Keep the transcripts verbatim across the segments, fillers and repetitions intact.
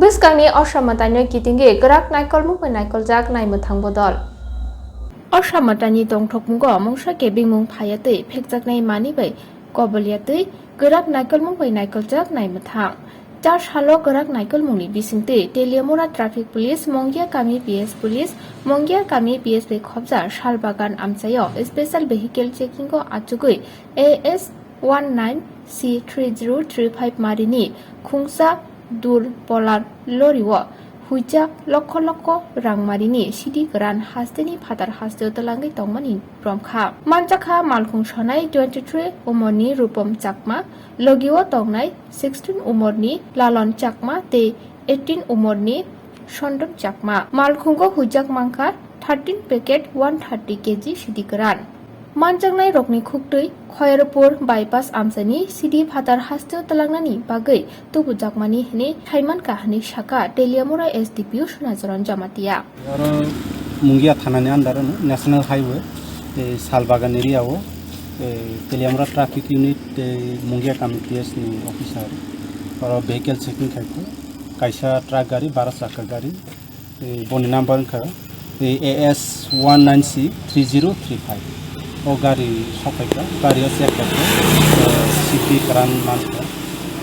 Bwskangni osa mwtaino kitingwi kwrak naikolmung bai naikoljak naimwthang bodol. Osa mwtaini tongthokmungo mungsa kebengmung phaiya twi phekjaknai manwi bai kobolya twi kwrak naikolmung bai naikoljak naimwthang. Char salo kwrak naikolmungni bisingtwi Teliamura Traffic Police, Mongia Kami P S Police, Mongia Kami P S bai khobjak Salbagan amchaio special vehicle checking-o achugwi A S one nine C three zero three five marini khungsa dur polar lorry-o huijak lokho lokho rangmarini sidi kwran hasteni phatar hasteo twlangwi tongmani romkha. Manjakha malkhung sonai twenty three umorni Rupom Chakma, logio tongnai sixteen umorni Lalon Chakma tei eighteen umorni Sondon Chakma. Malkhungo huijak mankha thirteen packet one thirty K G sidi kwran. Manjaknai rokni khuktwi Khoyerpur bypass amchaini sidi phatar hasteo twlangnani bagwi tubujakmani hwnwi saimankha hwnwi sakha Teliamura S D P O Sonacharan Jamatia. Oro Mungia thanani under o National Highway, eh, Salbagan area o, eh, Teliamura Traffic Unit, eh, Mungia Kami P S ni officer. Oro vehicle checking khaikha. Kaisa truck gari, baro chakka gari. Eh, boni number wngkha, eh, A S one nine C three zero three five. O gari sokphaikha, gari o check khaikha, eh, C P kwran mankha.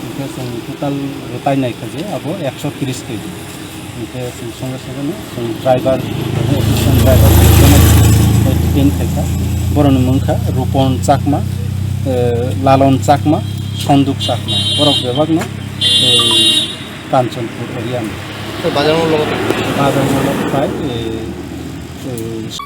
Hingkhe chwng total rwtai naikha je abo ekso tris K G. Hingkhe chwng songe songe no chwng driver, assistant driver, eh, detain khaikha. Boroni mung kha Rupon Chakma, eh, Lalon Chakma, Sonduk Chakma. Borok bebakno, eh, Kanchanpur area ni. Bazar molo. Bazar molo pai, eh, eh,